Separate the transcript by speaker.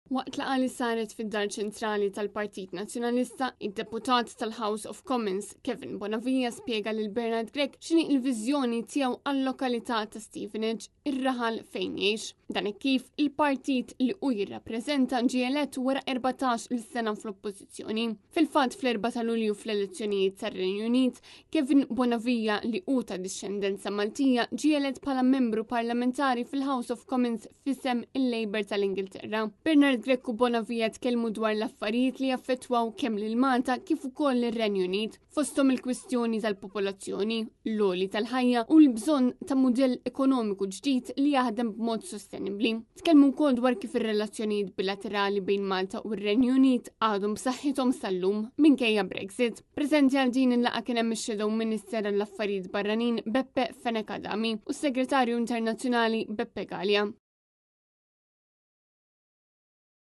Speaker 1: Waqt laqgħa li saret fid-Dar Ċentrali tal-Partit Nazzjonalista, id-deputat tal-House of Commons Kevin Bonavia spjega lil Bernard Grech x'inhi l-viżjoni tiegħu għal-lokalità ta' Stevenage, ir-raħal fejn jgħix. Dan kif il-partit li hu jirrappreżenta ġie elett wara 14-il sena fl-oppożizzjoni. Fil-fatt fl-4 ta' Lulju fl-elezzjonijiet tar-Renju Unit, Kevin Bonavia li hu ta' dixxendenza Maltija ġie elett bħala membru parlamentari fil-House of Commons f'isem il-Labour tal-Ingilterra. Bernard Grech u Bonavia tkellmu dwar l-affarijiet li jaffettwaw kemm lil Malta kif ukoll lir-Renju Unit, fosthom il-kwistjoni tal-popolazzjoni, l-għoli tal-ħajja u l-bżonn ta' mudell ekonomiku ġdid li jaħdem b'mod sostenibbli. Tkellmu wkoll dwar kif ir-relazzjonijiet bilaterali bejn Malta u r-Renju Unit għadhom b'saħħithom sal-lum minkejja Brexit. Preżenti għal din il-laqgħa kien hemm ix-Shadow Minister għall-Affarijiet Barranin Beppe Fenech Adami u s-Segretarju Internazzjonali Beppe Galea.